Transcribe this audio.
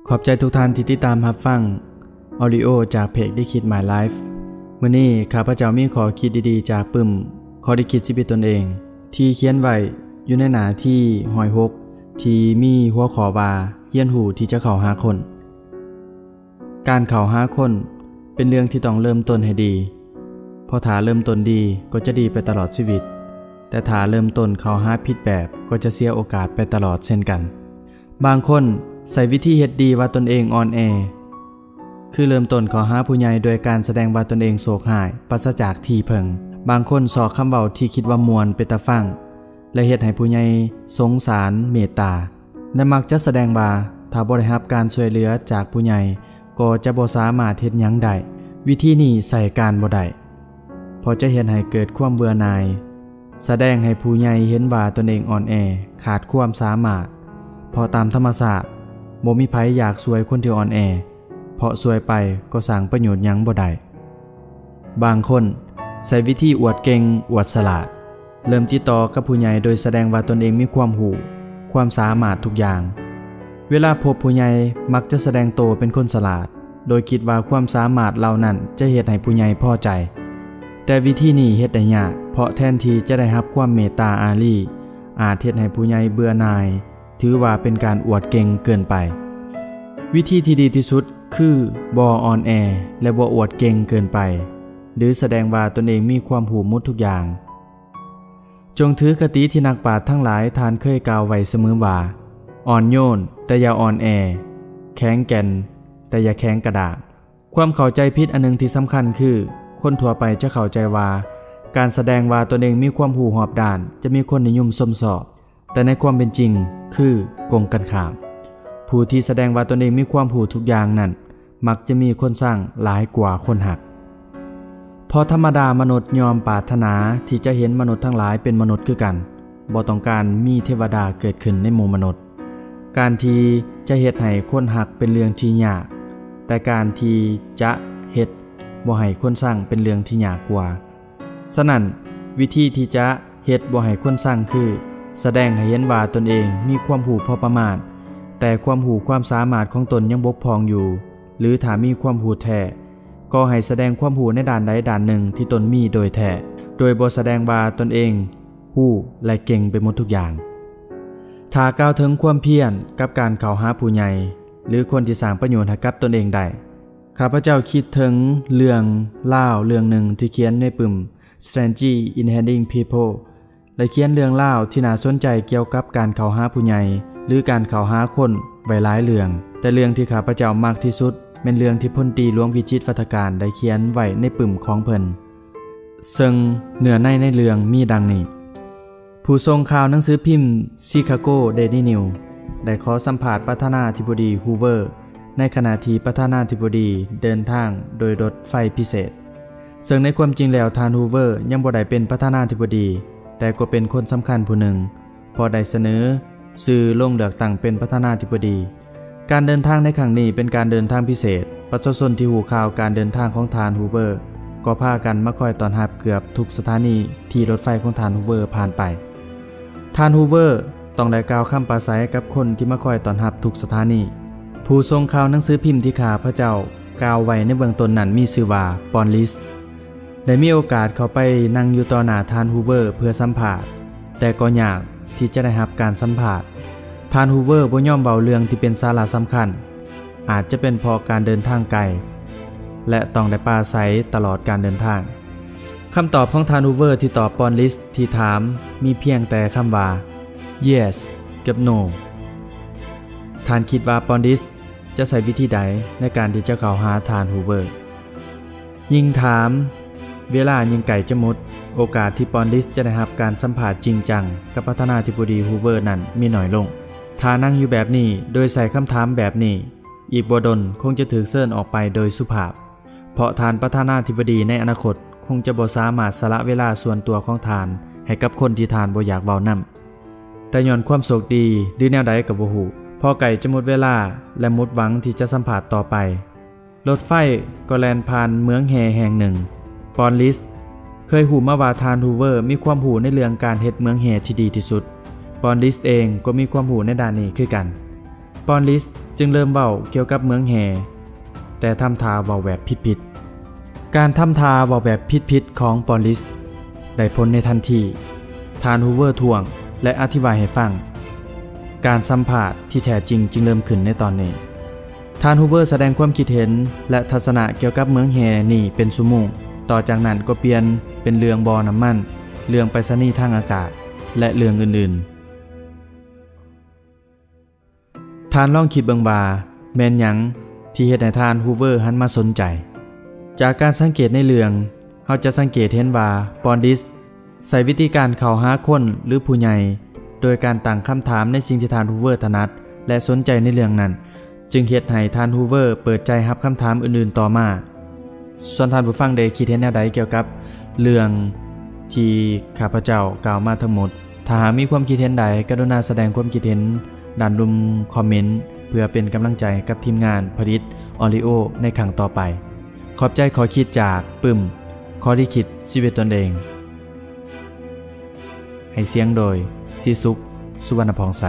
ຂອບໃຈທຸກທ່ານທີ່ຕິດຕາມຮັບຟັງອອດິໂອຈາກເພຈລິຂິດ My Life. ມື້ນີ້ຂ້າພະເຈົ້າມີຂໍ້ຄິດດີໆຈາກປຶ້ມ ຂໍ້ລິຂິດຊີວິດຕົນເອງ ທີ່ຂຽນໄວ້ຢູ່ໃນໜ້າທີຮ້ອຍຫົກ ທີ່ມີຫົວຂໍ້ວ່າ ຮຽນຮູ້ທີ່ຈະເຂົ້າຫາຄົນ. ການເຂົ້າຫາຄົນເປັນເລື່ອງທີ່ຕ້ອງເລີ່ມຕົ້ນໃຫ້ດີ, ເພາະຖ້າເລີ່ມຕົ້ນດີກໍຈະດີໄປຕະຫຼອດຊີວິດ, ແຕ່ຖ້າເລີ່ມຕົ້ນເຂົ້າຫາຜິດແບບກໍຈະເສຍໂອກາດໄປຕະຫຼອດເຊັ່ນກັນ. ບາງຄົນໃຊ້ວິທີເຮັດດີວ່າຕົນເອງອ່ອນແອ, ຄືເລີ່ມຕົ້ນເຂົ້າຫາຜູ້ໃຫຍ່ໂດຍການສະແດງວ່າຕົນເອງໂຊກຮ້າຍ, ປາສະຈາກທີ່ເພິ່ງ. ບາງຄົນຊອກຄຳເວົ້າທີ່ຄິດວ່າມ່ວນເປັນຕາຟັງ ແລະ ເຮັດໃຫ້ຜູ້ໃຫຍ່ສົງສານເມດຕາ ແລະ ມັກຈະສະແດງວ່າຖ້າບໍ່ໄດ້ຮັບການຊ່ວຍເຫຼືອຈາກຜູ້ໃຫຍ່ກໍຈະບໍ່ສາມາດເຮັດຫຍັງໄດ້. ວິທີນີ້ໃຊ້ການບໍ່ໄດ້ ເພາະຈະເຮັດໃຫ້ເກີດຄວາມເບື່ອໜ່າຍ, ສະແດງໃຫ້ຜູ້ໃຫຍ່ເຫັນວ່າຕົນເອງອ່ອນແອ, ຂາດຄວາມສາມາດ, ເພາະຕາມທຳມະຊາດ ບໍ່ມີໃຜຢາກຊ່ວຍຄົນທີ່ອ່ອນແອ, ເພາະຊ່ວຍໄປກໍສ້າງປະໂຫຍດຫຍັງບໍ່ໄດ້. ບາງຄົນໃຊ້ວິທີອວດເກັ່ງ, ອວດສະຫຼາດ, ເລີ່ມຕິດຕໍ່ກັບຜູ້ໃຫຍ່ໂດຍສະແດງວ່າຕົນເອງມີຄວາມຮູ້, ຄວາມສາມາດທຸກຢ່າງ. ເວລາພົບຜູ້ໃຫຍ່ມັກຈະສະແດງໂຕເປັນຄົນສະຫຼາດ, ໂດຍຄິດວ່າຄວາມສາມາດເຫຼົ່ານັ້ນຈະເຮັດໃຫ້ຜູ້ໃຫຍ່ພໍໃຈ. ແຕ່ວິທີນີ້ເຮັດໄດ້ຍາກ, ເພາະແທນທີ່ຈະໄດ້ຮັບຄວາມເມດຕາອາຣີ, ອາດເຮັດໃຫ້ຜູ້ໃຫຍ່ເບື່ອໜ່າຍ, ຖືວ່າເປັນການອວດເກັ່ງເກີນໄປ. ວິທີທີ່ດີທີ່ສຸດຄືບໍ່ອ່ອນແອ ແລະ ບໍ່ອວດເກັ່ງເກີນໄປ ຫຼື ສະແດງວ່າຕົນເອງມີຄວາມຮູ້ໝົດທຸກຢ່າງ. ຈົ່ງຖືຄະຕິທີ່ນັກປາດທັງຫຼາຍທ່ານເຄີຍກ່າວໄວ້ສະເໝີວ່າ, ອ່ອນໂຍນ ແຕ່ຢ່າອ່ອນແອ, ແຂງແກ່ນ ແຕ່ຢ່າແຂງກະດ້າງ. ຄວາມເຂົ້າໃຈຜິດອັນໜຶ່ງທີ່ສຳຄັນຄື ຄົນທົ່ວໄປຈະເຂົ້າໃຈວ່າ ການສະແດງວ່າຕົນເອງມີຄວາມຮູ້ຮອບດ້ານ ຈະມີຄົນນິຍົມຊົມຊອບ, ແຕ່ໃນຄວາມເປັນຈິງຄືກົງກັນຂ້າມ. ຜູ້ທີ່ສະແດງວ່າຕົນເອງມີຄວາມຮູ້ທຸກຢ່າງນັ້ນ ມັກຈະມີຄົນຊັງຫຼາຍກວ່າຄົນຮັກ. ເພາະທຳມະດາມະນຸດຍ່ອມປາດຖະໜາທີ່ຈະເຫັນມະນຸດທັງຫຼາຍເປັນມະນຸດຄືກັນ, ບໍ່ຕ້ອງການມີເທວະດາເກີດຂຶ້ນໃນໝູ່ມະນຸດ. ການທີ່ຈະເຮັດໃຫ້ຄົນຮັກເປັນເລື່ອງທີ່ຍາກ, ແຕ່ການທີ່ຈະເຮັດບໍ່ໃຫ້ຄົນຊັງເປັນເລື່ອງທີ່ຍາກກວ່າ. ສະນັ້ນ, ວິທີທີ່ຈະເຮັດບໍ່ໃຫ້ຄົນຊັງຄື ສະແດງໃຫ້ເຫັນວ່າຕົນເອງມີຄວາມຮູ້ພໍປະມານ, ແຕ່ຄວາມຮູ້ຄວາມສາມາດຂອງຕົນຍັງບົກຜ່ອງຢູ່, ຫຼື ຖ້າມີຄວາມຮູ້ແທ້, ກໍໃຫ້ສະແດງຄວາມຮູ້ໃນດ້ານໃດດ້ານໜຶ່ງທີ່ຕົນມີໂດຍແທ້, ໂດຍບໍ່ສະແດງວ່າຕົນເອງຮູ້ ແລະ ເກັ່ງໄປໝົດທຸກຢ່າງ. ຖ້າກ່າວເຖິງຄວາມພຽນກັບການເຂົ້າຫາຜູ້ໃຫຍ່ ຫຼື ຄົນທີ່ສ້າງປະໂຫຍດໃຫ້ກັບຕົນເອງໄດ້, ຂ້າພະເຈົ້າຄິດເຖິງເລື່ອງລາວເລື່ອງໜຶ່ງທີ່ຂຽນໃນປຶ້ມ Strategy in Handling People ໄດ້ຂຽນເລື່ອງລາວທີ່ໜ້າສົນໃຈກ່ຽວກັບການເຂົ້າຫາຜູ້ໃຫຍ່ ຫຼື ການເຂົ້າຫາຄົນໄວ້ຫຼາຍເລື່ອງ, ແຕ່ເລື່ອງທີ່ຂ້າພະເຈົ້າມັກທີ່ສຸດແມ່ນເລື່ອງທີ່ພົນຕີຫຼວງ ວິຈິດ ວັດທະການ ໄດ້ຂຽນໄວ້ໃນປຶ້ມຂອງເພິ່ນ, ເຊິ່ງເນື້ອໃນໃນເລື່ອງມີດັ່ງນີ້. ຜູ້ສົ່ງຂ່າວໜັງສືພິມ Chicago Daily News ໄດ້ຂໍສຳພາດປະທານາທິບໍດີ Hoover ໃນຂະນະທີ່ປະທານາທິບໍດີເດີນທາງໂດຍລົດໄຟພິເສດ, ເຊິ່ງໃນຄວາມຈິງແລ້ວທ່ານ Hoover ຍັງບໍ່ໄດ້ເປັນປະທານາທິບໍດີ, ແຕ່ກໍເປັນຄົນສຳຄັນຜູ້ໜຶ່ງ, ເພາະໄດ້ສະເໜີຊື່ລົງເລືອກຕັ້ງເປັນປະທານາທິບໍດີ. ການເດີນທາງໃນຄັ້ງນີ້ເປັນການເດີນທາງພິເສດ. ປະຊາຊົນທີ່ຮູ້ຂ່າວການເດີນທາງຂອງທ່ານ Hoover ກໍພາກັນມາຄອຍຕ້ອນຮັບເກືອບທຸກສະຖານີທີ່ລົດໄຟຂອງທ່ານ Hoover ຜ່ານໄປ. ທ່ານ Hoover ຕ້ອງໄດ້ກ່າວຄຳປາໄສກັບຄົນທີ່ມາຄອຍຕ້ອນຮັບທຸກສະຖານີ. ຜູ້ສົ່ງຂ່າວໜັງສືພິມທີ່ຂ້າພະເຈົ້າກ່າວໄວ້ໃນເບື້ອງຕົ້ນນັ້ນມີຊື່ວ່າ Paul List. ໄດ້ມີໂອກາດເຂົ້າໄປນັ່ງຢູ່ຕໍ່ໜ້າທ່ານ Hoover ເພື່ອສຳພາດ, ແຕ່ກໍຍາກທີ່ຈະໄດ້ຮັບການສຳພາດ. ທ່ານ Hoover ບໍ່ຍອມເວົ້າເລື່ອງທີ່ເປັນສາລະສຳຄັນ, ອາດຈະເປັນເພາະການເດີນທາງໄກ ແລະ ຕ້ອງໄດ້ປາໄສຕະຫຼອດການເດີນທາງ. ຄຳຕອບຂອງທ່ານ Hoover ທີ່ຕອບ Paul List ທີ່ຖາມມີພຽງແຕ່ຄຳວ່າ Yes ກັບ No. ທ່ານຄິດວ່າ Paul List ຈະໃຊ້ວິທີໃດໃນການທີ່ຈະເຂົ້າຫາທ່ານ Hoover? ຍິ່ງຖາມ, ເວລາຍິ່ງໃກ້ຈະໝົດ, ໂອກາດທີ່ Paul List ຈະໄດ້ຮັບການສຳພາດຈິງຈັງກັບປະທານາທິບໍດີ Hoover ນັ້ນມີໜ້ອຍລົງ. ຖ້ານັ່ງຢູ່ແບບນີ້ໂດຍໃຊ້ຄຳຖາມແບບນີ້, ອີກບໍ່ດົນຄົງຈະຖືກເຊີນອອກໄປໂດຍສຸພາບ, ເພາະທ່ານປະທານາທິບໍດີໃນອະນາຄົດຄົງຈະບໍ່ສາມາດສະຫຼະເວລາສ່ວນຕົວຂອງທ່ານໃຫ້ກັບຄົນທີ່ທ່ານບໍ່ຢາກເວົ້ານຳ. ແຕ່ຍ້ອນຄວາມໂຊກດີ ຫຼື ແນວໃດກໍບໍ່ຮູ້, ພໍໃກ້ຈະໝົດເວລາ ແລະ ໝົດຫວັງທີ່ຈະສຳພາດຕໍ່ໄປ, ລົດໄຟກໍແລ່ນຜ່ານເມືອງແຮ່ແຫ່ງໜຶ່ງ. Paul List ເຄີຍຮູ້ມາວ່າທ່ານ Hoover ມີຄວາມຮູ້ໃນເລື່ອງການເຮັດເມືອງແຮ່ທີ່ດີທີ່ສຸດ. Paul List ເອງກໍມີຄວາມຮູ້ໃນດ້ານນີ້ຄືກັນ. Paul List ຈຶ່ງເລີ່ມເວົ້າກ່ຽວກັບເມືອງແຮ່, ແຕ່ທຳທ່າເວົ້າແບບຜິດໆ. ການທຳທ່າເວົ້າແບບຜິດໆຂອງປອນລິສໄດ້ຜົນໃນທັນທີ. ທ່ານ Hoover ທ້ວງ ແລະ ອະທິບາຍໃຫ້ຟັງ. ການສຳພາດທີ່ແທ້ຈິງຈຶ່ງເລີ່ມຂຶ້ນໃນຕອນນີ້. ທ່ານ Hoover ສະແດງຄວາມຄິດເຫັນ ແລະ ທັດສະນະກ່ຽວກັບເມືອງແຮ່ນີ້ເປັນຊົ່ວໂມງ. ຕໍ່ຈາກນັ້ນກໍປ່ຽນເປັນເລື່ອງບໍ່ນ້ຳມັນ, ເລື່ອງໄປສະນີທາງອາກາດ ແລະ ເລື່ອງອື່ນໆ. ທ່ານລອງຄິດເບິ່ງວ່າແມ່ນຫຍັງທີ່ເຮັດໃຫ້ທ່ານ Hoover ຫັນມາສົນໃຈ? ຈາກການສັງເກດໃນເລື່ອງ, ເຮົາຈະສັງເກດເຫັນວ່າປອນດິສໃຊ້ວິທີການເຂົ້າຫາຄົນ ຫຼື ຜູ້ໃຫຍ່ ໂດຍການຕັ້ງຄຳຖາມໃນສິ່ງທີ່ທ່ານ Hoover ຖະໜັດ ແລະ ສົນໃຈໃນເລື່ອງນັ້ນ, ຈຶ່ງເຮັດໃຫ້ທ່ານ Hoover ເປີດໃຈຮັບຄຳຖາມອື່ນໆຕໍ່ມາ. ສ່ວນທ່ານຜູ້ຟັງໄດ້ຄິດເຫັນແນວໃດກ່ຽວກັບເລື່ອງທີ່ຂ້າພະເຈົ້າກ່າວມາທັງໝົດ? ຖ້າຫາກມີຄວາມຄິດເຫັນໃດ, ກະລຸນາສະແດງຄວາມຄິດເຫັນດ້ານລຸ່ມຄອມເມັນ ເພື່ອເປັນກຳລັງໃຈກັບທີມງານຜະລິດອອດິໂອໃນຄັ້ງຕໍ່ໄປ. ຂອບໃຈຂໍ້ຄິດຈາກປຶ້ມ, ຂໍ້ລິຂິດຊີວິດຕົນເອງ. ໃຫ້ສຽງໂດຍ ສີສຸກ ສຸວັນນະຜ່ອງໃສ.